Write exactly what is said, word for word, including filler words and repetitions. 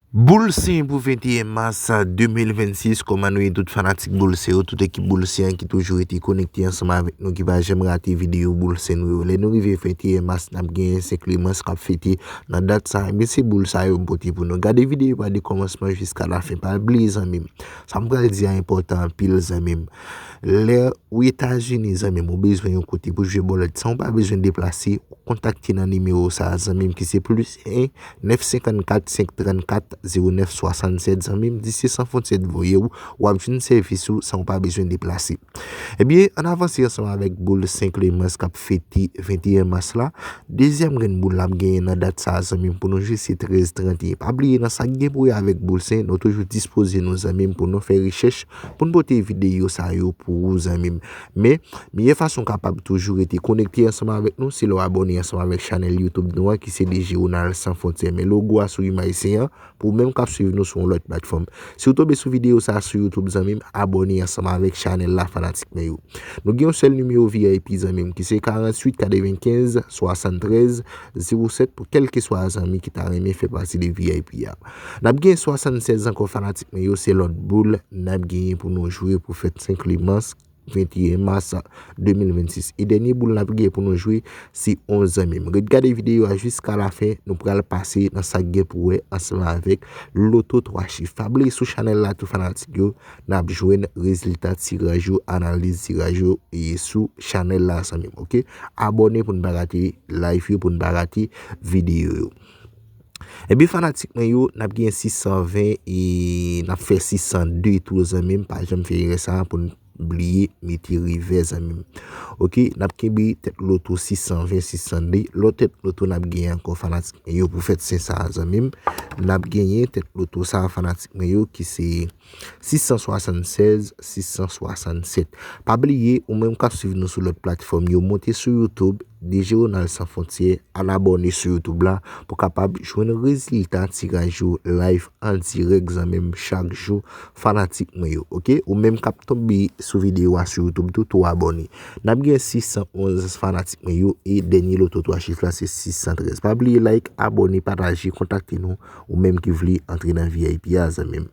Boul Sen pou venteyen mas de mil vennsis. Kòman nou ye tout fanatik Boul Sen yo, tout ekip Boul Sen an ki toujou rete konekte ansanm avèk nou, ki pa janm rate videyo Boul Sen nou yo? Lè nou rive venteyen mas, n ap gen Sen Klemans k ap fete nan dat sa. Ebyen, se boul sa yo m pote pou nou. Gade videyo a de kòmansman jiska lafen. Pa bliye, zanmi m, sa m pral di a enpòtan anpil, zanmi m. Lè ou Etazini, zanmi m, ou bezwen yon kote pou jwe bòlèt san ou pa bezwen deplase, ou kontakte nan nimewo sa a, zanmi m, ki se plis en, nèf senkannkat, senk trannkat, zewo nèf swasannsèt, zanmi m, di se San Fwontyè t voye w, w ap jwenn sèvis ou san ou pa bezwen deplase. Ebyen, ann avanse ansanm avèk Boul Sen Klemans k ap fete venteyen mas la. Dezyèm grenn boul n ap genyen nan dat sa a, zanmi m, pou nou jwe, se trèz trannteyen. Pa bliye, nan sa k gen pou wè avèk Boul Sen, nou toujou dispoze nou, zanmi m, pou nou fè rechèch, pou n pote videyo sa yo pou ou, zanmi m. Men, meyè fason w kapab toujou rete konekte ansanm avèk nou, se lè w abòne ansanm avèk chanèl YouTube nou an, ki se D J Ronald San Fwontyè. Men logo a sou imaj Sen an, pou ou menm k ap swiv nou sou yon lòt platfòm. Si w tonbe sou videyo sa a sou YouTube, zanmi m, abòne ansanm avèk chanèl la, fanatik mwen yo. Nou gen yon sèl nimewo V I P, zanmi m, ki se karanntuit katrevenkenz swasanntrèz zewo sèt pou kèlkeswa zanmi ki ta renmen fè pati de V I P a. N ap gen swasannsèz ankò, fanatik mwen yo, se lòt boul n ap genyen pou nou jwe pou fèt Sen Klemans, venteyen mas de mil vennsis. E dènye boul n ap gen pou nou jwe, se onz, zanmi m. Ret gade videyo a jiska lafen, nou pral pase nan sa k gen pou wè ansanm avèk loto twa chif. Pa bliye, sou chanèl la tou, fanatik yo, n ap jwenn rezilta tiraj yo, analiz tiraj yo, e sou chanèl la, zanmi m, oke? Abòne pou n pa rate live yo, pou n pa rate videyo yo. Ebyen, fanatik mwen yo, n ap gen sis san ven e n ap fè sis san de tou, zanmi m. Pa janm fè erè sa a, pou n bliye mete revè, zanmi m. Oke, n ap kenbe tèt loto sis san ven, sis san de. Lòt tèt loto n ap genyen ankò, fanatik mwen yo, pou fèt Sen sa a, zanmi m. N ap genyen tèt loto sa a, fanatik mwen yo, ki se sis san swasannsèz, sis san swasannsèt. Pa bliye, ou menm k ap swiv nou sou lòt platfòm yo, monte sou YouTube, D J Ronald San Fwontyè, al abòne sou YouTube la pou w kapab jwenn rezilta tiraj yo live an dirèk, zanmi m, chak jou, fanatik mwen yo, oke? Ou menm k ap tonbe sou videyo a sou YouTube tou, tou abòne. N ap gen sis san onz, fanatik mwen yo, e dènye loto twa chif la se sis san trèz. Pa bliye like, abòne, pataje, kontakte nou, ou menm ki vle antre nan V I P a, zanmi m.